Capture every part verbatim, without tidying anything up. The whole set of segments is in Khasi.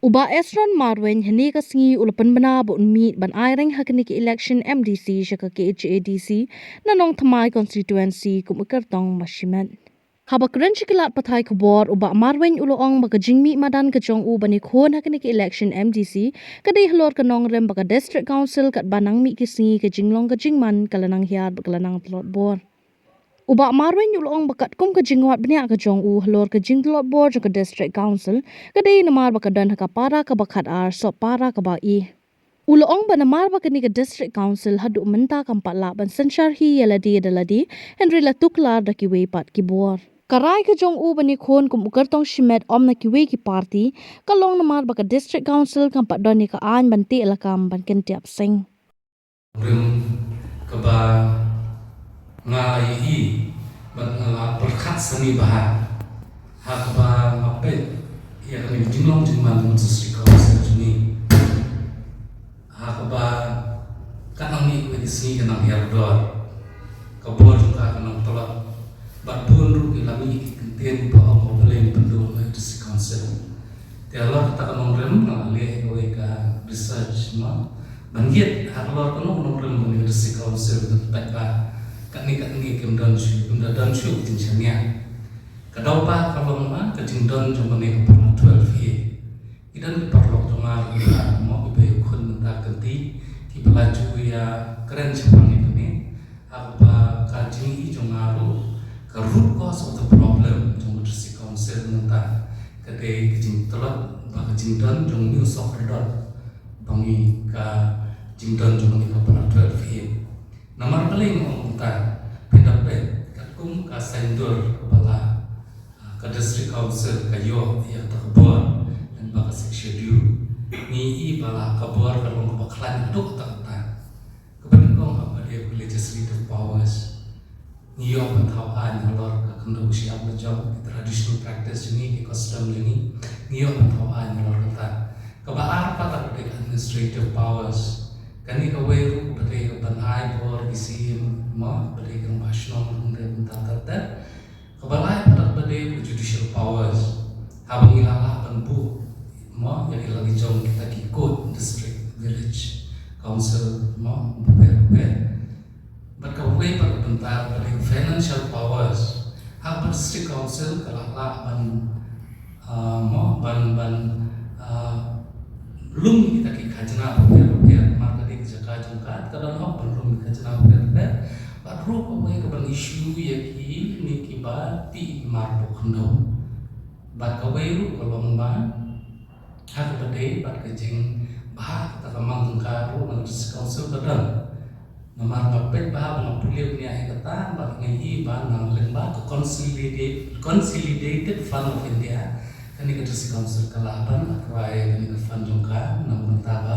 U Bah Esron Marwein hynne ka sngi u la pynbna ba un mih ban aireng ha kane ka election M D C sha ka K H A D C na Nongthymmai constituency kum u kyrtong ba shimet. Haba kren sha ki lad pathai khubor, u Bah Marwein u la ong ba ka jingmih madan ka jong u ban ïakhun ha kane ka election M D C ka dei halor ka nongrim ba ka District Council katba nang mih ki sngi ka jinglong ka jingman ka la nang hiar bad ka la nang tlot bor. U Bah Marwein u la ong ba katkum ka jingwad bniah ka jong u halor ka jingtlot bor jong ka District Council ka dei namar ba ka don ha ka para kaba khatar soh para kaba i. U la ong ba namar ba kane ka District Council haduh mynta kam pat lah ban synshar hi ïa lade da lade, hynrei la tuklar da kiwei pat ki bor. Ka rai ka jong u ban ïakhun kum u kyrtong shimet ym na kiwei ki party ka long namar ba ka District Council kam pat don ïa ka aiñ ban teh lakam ban kynthiap seng. Rim kaba nga la ïohi bad nga la pyrkhat sani bha ha kaba nga peit ïa kane ka jinglong jingman jong ka District Council jong ngi. Ha kaba ka nang mih kawei ka sngi ka nang hiar dor, ka bor jong ka ka nang tlot, bad bun ruh ki la mih ki kyntien ba ong ba balei ngin pynduh ïa ka District Council. Te halor kata ka nongrim nga la leh kawei ka research, mo, ban ïit halor kano ka nongrim kane ka District Council, ban peit ba katne katne kim don shuh, kim da don shuh ka jingshaniah. Ka daw ba ka long ba ka jingdon jong kane ka para twelve A. Ki don ki paralok jong nga ruh, mo, kiba ïakhun mynta ka kynti, kiba la ju ïakren shaphang ïa kane. Ha kaba ka jingïohi jong nga ruh, ka root cause of the problem jong ka District Council mynta ka dei ka jingtlot bad ka jingdon jong une u sohkordor ba ngi, ka jingdon jong une ka para twelve A. Namar balei nga ong kumta? Phin da peit katkum ka saiñdur kaba la, ah, ka District Council ka ïoh ïa kata ka bor lyngba ka Sixth Schedule. Ngi i ba la ka bor ka long kaba khlaiñ haduh katta katta. Kaba nyngkong ha kaba dei ka legislative powers. Ngi ïoh ban thaw aiñ halor ka khyndew ka shyiap la jong, ki traditional practice jong ngi, ki custom jong ngi. Ngi ïoh ban thaw aiñ halor kata. Kaba ar pat ka dei ka administrative powers. Kane kawei ruh kaba dei ka ban ai bor ki syiem, mo, kaba dei ka rangbah shnong, ruh dei mynta ter ter. Kaba lai pat ka dei ka judicial powers. Haba ngi la lah ban buh, mo, ïa ki la ki jong kita ki court, district, village council, mo, bapher bapher. Bad kawei pat ka bynta ka dei ka financial powers. Haba District Council ka la lah ban, ah, mo, ban, ban, ah, lum kita ki khajna bapher bapher, namar ka dei ka jaka jong ka, ka don hok ban lum ki khajna bapher bapher. Bad ruh kawei ka ban issue ïa kine kiba tih mar bok khyndew. Bad kawei ruh ka long ba ha kaba dei bad ka jingbha kata ka mang jong ka ruh na ka District Council ka don. Namar nga peit bha ba nga pule bniah ïa kata bad nga i ba nang lyngba ka Consolidated, Consolidated Fund of India, kane ka District Council ka lah ban apply ïa kane ka fund jong ka na ka bynta ka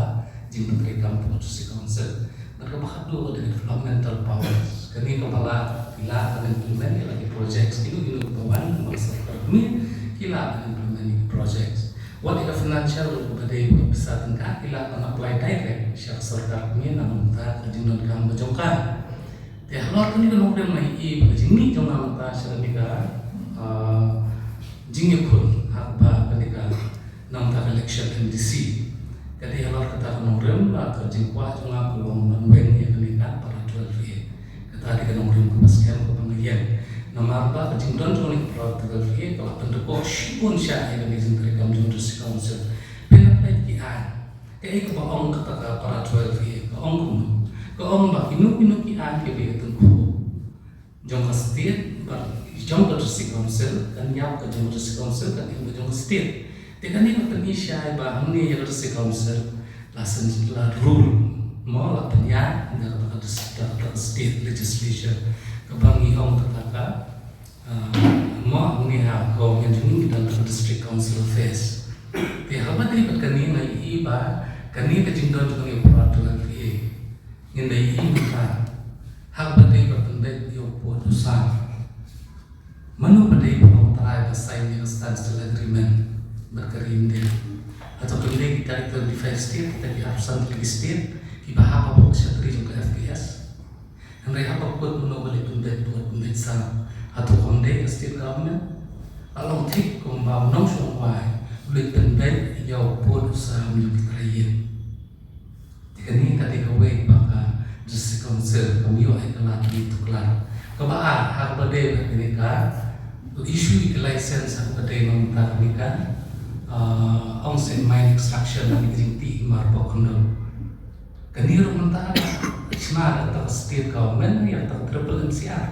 jingpyntreikam ka District Council. Bad kaba khatduh ka dei ka developmental powers. Kane kaba lah, ki lah ban implement ïa la ki projects, kino kino kaba wan na ka sorkar kmie, ki lah ban implement ïa ki projects. Wat ïa ka financial, kaba dei ka pisa tyngka, ki lah ban apply direct sha ka sorkar kmie na ka bynta ka jingdonkam ka jong ka. Te halor kane ka nongrim nga i ba ka jingmih jong nga mynta sha kane ka, ah, jingïakhun ha kaba kane ka na ka bynta ka election M D C. Ka dei halor kata ka nongrim ba ka jingkwah jong nga ka long ban weng ïa kane ka para twelve A. Kata dei ka nongrim kaba skhem kaba nga ïeng. Namar ba ka jingdon jong kane ka para twelve A ka la pyndkoh shibun shah ïa kane ka jingtreikam jong ka District Council. Phin da peit ki aiñ. Kaei kaba ong kata ka para twelve A, ka ong kumno? Ka ong ba kino kino ki aiñ kiba ïatyngkhuh jong ka state bad jong ka District Council, kan ïap ka jong ka District Council, kan im ka jong ka state. Te kane ka pyni shai ba hangne ïa ka District Council la seng, la rule, mo, la pynïaid da kata ka dis-, da kata ka state legislature, kaba ngi ong kata ka, ah, mo, hangne ha ka government jong ngi ki don ka District Council Affairs. Te haba dei bad kane nga i ba kane ka jingdon jong ngi para twelve A. Ngin da ïohi mynta ha kaba dei ban pynbeit ïa u pud u sam. Mano ba dei ba long trai ba sign ïa ka standstill agreement bad ka ri India? Hato kim dei kita ki twenty-five state, kita ki arphew san tylli ki state kiba hap hapoh ka shatri jong ka F P S? Hynrei haba kut mano ba leh pynbeit pud pynbeit sam, hato kam dei ka state government? La long thik kumba u nongshong wai Leit pynbeit ïa u pud u sam ïa ki trai ïing. Te kane ka dei kawei ba ka District Council kam ïoh ïa ka lad ban tuklar. Kaba ar, ha kaba dei bad kane ka issue ïa ka license, ha kaba dei namar kane ka, ah, ong Saint Mine Extraction, kane ka jingtih mar pok khyndew. Kane ruh mynta ka shna da kata ka state government ïa kata ka triple M C R.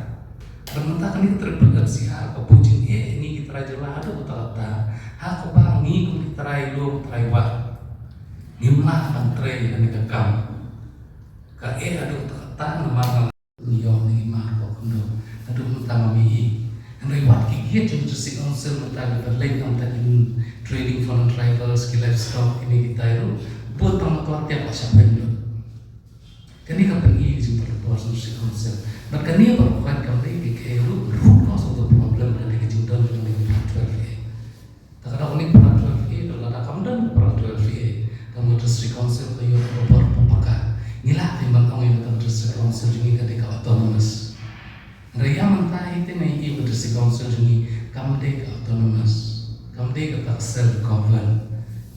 Bad mynta kane ka triple M C R ka buh jingeh ïa ngi ki trai jylla haduh katta katta. Ha kaba ngi kum ki trai lum trai wah ngim lah ban trei ïa kane ka kam. Ka eh haduh katta katta namar ngi ïoh ngi mar pok khyndew. Haduh mynta ngam ïohi. Hynrei wat ki giat jong District Council mynta ki ba leit na bynta ki trading for non-tribals, ki livestock, kine kitai ruh bun tang na Klatiap, wat shah beiñ lut. Kane ka pyni ka jingpyrshah jong District Council. Bad kane baroh kawei kam dei ka, ka ruh root cause of the problem, ka dei ka jingdon jong kane ka para twelve A. Te ka dei kane ka para twelve A, lada kam don ka para twelve A, ka District Council ka ïoh ka bor ba paka. Ngi lah ban ong ïa ka District Council jong ngi ka dei ka autonomous. Hynrei ïa mynta ïa kane ïa ka District Council jong ngi kam dei ka autonomous, kam dei kata ka self govern.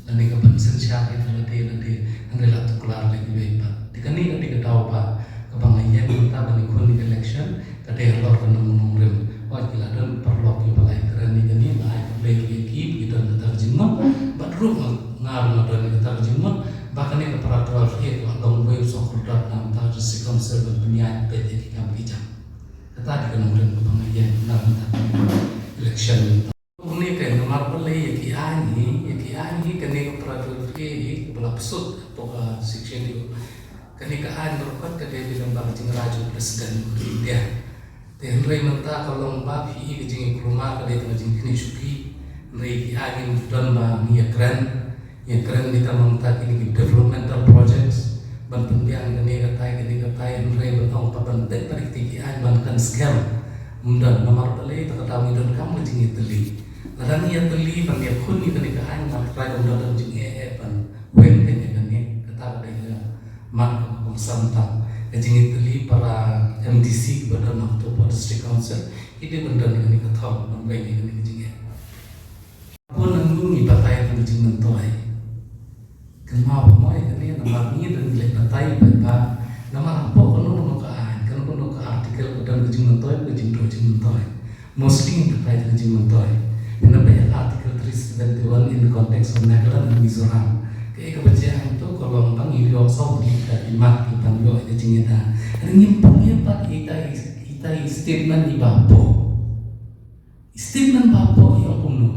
Lane ka ban synshar ïa ka lade lade, hynrei la tuklar lem kiwei pat. Te kane ka dei ka daw ba kaba nga ïeng mynta ban ïakhun ïa ka election, ka dei halor ka nongrim nongrim. Hooid, ki la don paralok kiba la ïakren ïa kane, nga ai khublei ïa ki ba ki don kata ka jingmut, bad ruh nga, nga ruh nga don kata ka jingmut ba kane ka para twelve A ka long uwei u soh kordor na bynta ka District Council ban pynïaid peit ïa ki kam ki jam. Kata dei ka nongrim kaba nga ïeng na bynta ka election. Une ka namar balei ïa ki aiñ hi, ïa ki aiñ hi kane ka para twelve A hi ba la pynshut hapoh ka Schedule. Kane ka aiñ baroh ka dei bilang ba ka jingrwai jong President ka India. Te hynrei mynta ka long ba phi i ka jingïakhun ka dei tang ka jingkynnoh shuki. Hynrei ki aiñ hi don ba ngi ïakren. Ïakren kita mynta kine ki developmental projects ban pynbiang kane katai, kane katai, hynrei ban ong pat ban peit pat ïa kita ki aiñ ban kan scam. Ym don, namar balei? Te kata ngi donkam ka jingïatylli. Lada ngi ïatylli ban ïakhun ïa kane ka aiñ, nga trai ban don jingeh eh ban weng kane kane. Kata ka dei ka mat ka kongsan tang. Ka jingïatylli para M D C kiba don ha kato ka District Council, ki dei ban don kane ka thong ban weng ïa kane ka jingeh. Bun na ngi batai tang ka jingmyntoi. Kynmaw ba mo ïa kane namar ngi dang leh batai bad ba namar hapoh kano kano ka aiñ, kano kano ka article ka don ka jingmyntoi, ka jingduh jingmyntoi. Mostly ngi batai tang ka jingmyntoi. Ngi na ba ïa article three seventy-one in the context of Nagaland and Mizoram. Kaei kaba jia hangto ka long ba ngi ïoh saw tylli ki mat kiban ïoh ïa ka jingïada. Hynrei ngim pule pat ïa ita i, ita i statement iba hapoh. Statement ba hapoh i ong kumno.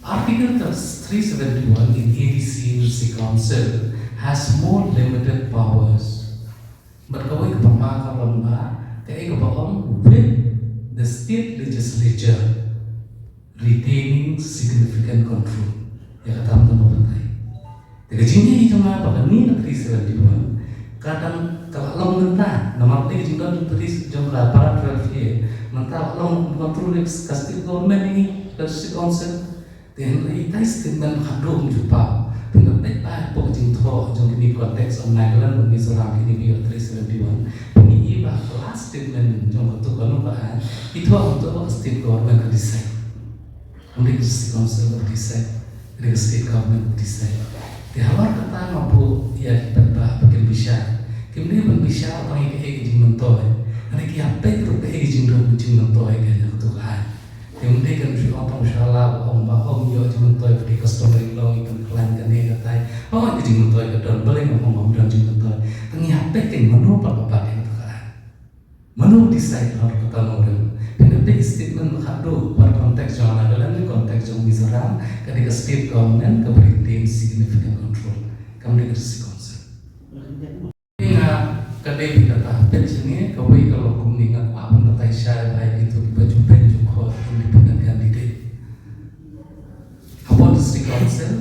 Article three seventy-one in A D C District Council has more limited powers. Bad kawei kaba ma ka long ba, kaei kaba ong, with the state legislature retaining significant control. Ïa kata mynta ba batai. Te ka jingïaid jong nga ba kane ka three seventy-one ka dang ka la long mynta, namar ka jingdon jong three jong ka para twelve A mynta la long control ka state government, ne ka district council. Te hynrei ita i statement haduh mynta phi la peit ba hapoh ka jingthoh jong kine context of Nagaland, Mizoram, kine ki three seventy-one, kine ki ba ka last statement jong kato kano ka aiñ, i thoh hangto ba ka state government ka decide. Ym dei ka district council ba decide, ym dei ka state government ba decide. Te halor kata nga buh ïa ki paidbah ba kin bishar. Kim dei ban bishar tang ïa kaei ka jingmyntoi, hynrei ki ïa peit ruh kaei ka jingduh jingmyntoi ka jong kato ka aiñ. Te ym dei kan shu ong tang sha la ba ong ba ym ïoh jingmyntoi, ba dei customary law, i kan khlaiñ kane katai. Hooid ka jingmyntoi ka don, balei ngam ong ba ym don jingmyntoi. Tang ïa peit kein mano pat ba bat ïa kato ka aiñ. Mano decide halor kata nongrim? Phin da peit statement ba khatduh, wat context jong Nagaland ne context jong Mizoram, ka dei ka state government kaba retain significant control. Kam dei ka district council. Nga ka dei phi kata peit shane, kawei ka long kumne, nga kwah ban batai shai ba ïa kito kiba ju beiñ ju khot independent candidate. Hapoh district council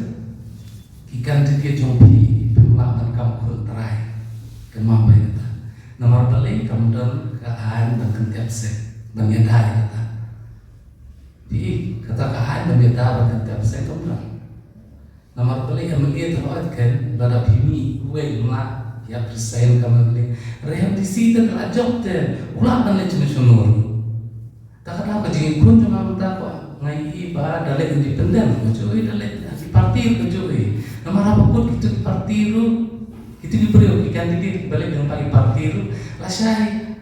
ki candidate jong phi phim lah ban kam khun trai. Kynmaw ba ïa kata. Namar balei? Kam don ka aiñ ban kyntep seng, ban ïada ïa kata. Phi, kata ka aiñ ban ïada ban kyntep seng kam don. Namar balei? M L A te hooid kein, lada phi mih uwei ym lah ïa resign ka M L A. Hynrei M D C te ka la jop te u lah ban leit shano shano ruh. Te kata ka jingïakhun jong nga mynta ko, nga ïohi ba da leh independent ka jong i, da leh ki party ka jong i. Namar haba kut kito ki party ruh, kito ki briew ki candidate ba leh lyngba ki party ruh, lashai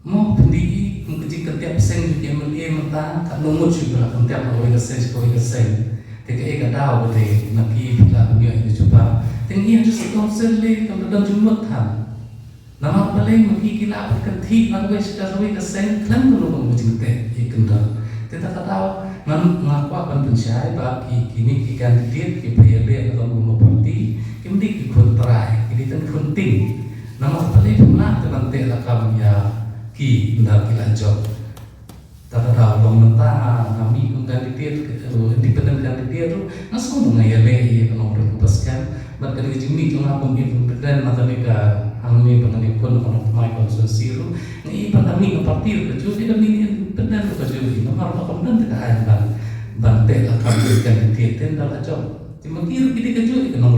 mo pyndih i kum ka jingkyntiap seng jong ki M L A mynta, katno ngut shu ba la kyntiap na kawei ka seng sha kawei ka seng. Te kaei ka daw ba dei na ki ba la pynïoh ïa ka jubab. Te ngi ha District Council lei kam da don jingmut than. Namar balei ma ki ki lah ban kynthih na kawei sha kawei ka seng khlem kano kano ka jingteh ïa ki kyndon. Te ta ka daw ngan, nga kwah ban pynshai ba ki, kine ki candidate kiba ïaleh na ka Labour Party kim dei ki khun trai, ki dei tang khun ting. Namar balei phim lah te ban teh lakam ïa ki ynda ki la jop. Ta ka daw long mynta nga, nga mih kum candidate, eh, independent candidate ruh, nga sngew ba nga ïaleh ïa ka nongrim kaba skhem. Bad ka dei ka jingmih jong nga kum independent na kane ka, hangne ba ngan ïakun na ka Nongthymmai constituency ruh. Nga i ba nga mih na party ruh kajuh, i ba mih independent ruh kajuh, i namar ba kam don te ka aiñ ban, ban teh lakam ïa ka candidate te ynda la jop. Te ma ki ruh ki dei kajuh, i ka nong